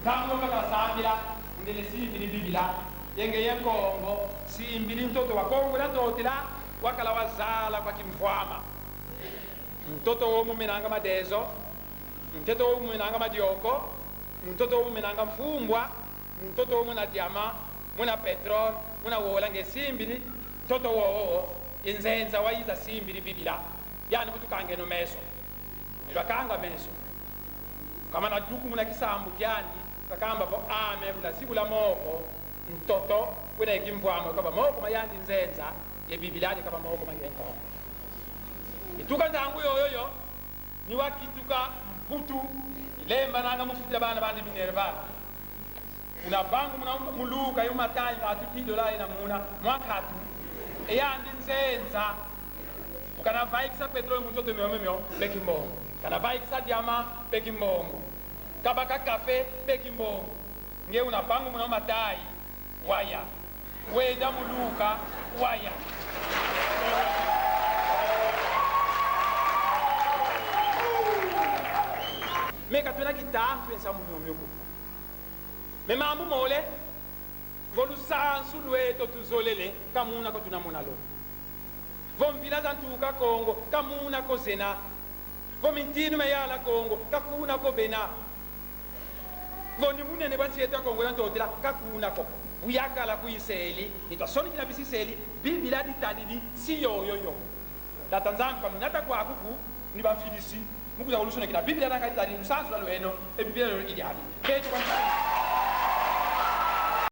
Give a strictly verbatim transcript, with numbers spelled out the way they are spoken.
Ntangu yo bakala sambila, mundele simbidi Bibila, ye ngeye Kongo, simbidi ntoto wa Kongo dia Ntotila, wakala wazala kwa kimvwama. Ntoto wo mumenanga madezo, ntoto wo mumenanga madioko, ntoto wo mumenanga mfumbwa, ntoto wo muna diamant, muna pétrole, muna wola nge simbidi, ntoto wo, wo, wo, ye nzenza wayiza simbidi Bibila. Yandi bu tukangeno meso. Ni bakanga meso. Kamana dukumuna kisambu kiandi, kakamba vo: Ame bu lwazibula moko, ntoto wena ye kimvwama kaba moko ma yandi nzenza, ye Bibila kaba moko ma nge Kongo. Ituka ntangu yoyo yo, ni wakituka Mputu, ilembananga mu futila bana bandi minerval. Una bangu muna muluka yo matai nga tuti dola yena muna, mwa nkatu. E yandi nzenza. Kana vaikisa pétrole mu ntoto mio mio mio, beki mbongo. Kana vaikisa diamant, beki mbongo. Kabaka café, beki mbongo. Nge una bangu muna matai, waya. Wenda muluka, waya. Mais ka twena kitantu ye nsamu mio mio ko. Mais mambu mole, vo lusansu lweto tuzolele, ka muna ko tuna mona lo. Vo mvila za ntuka Kongo, ka muna ko zena. Vo mintinu mia yala Kongo, ka kuna ko bena. Vo ni bunene bwa nsi eto ya Kongo dia Ntotila, ka kuna ko. Bu yakala ku Iseli, ni twasonikina bisi Iseli, Bibila ditadidi, si yoyo yo. Tata Nzambi kamunata kwaku ko, ni bamfidisi, mu kwiza kulusonekena Bibila dia kadi tadi, lusansu lwa lweno, e Bibila lweno i diadi. Beto kwa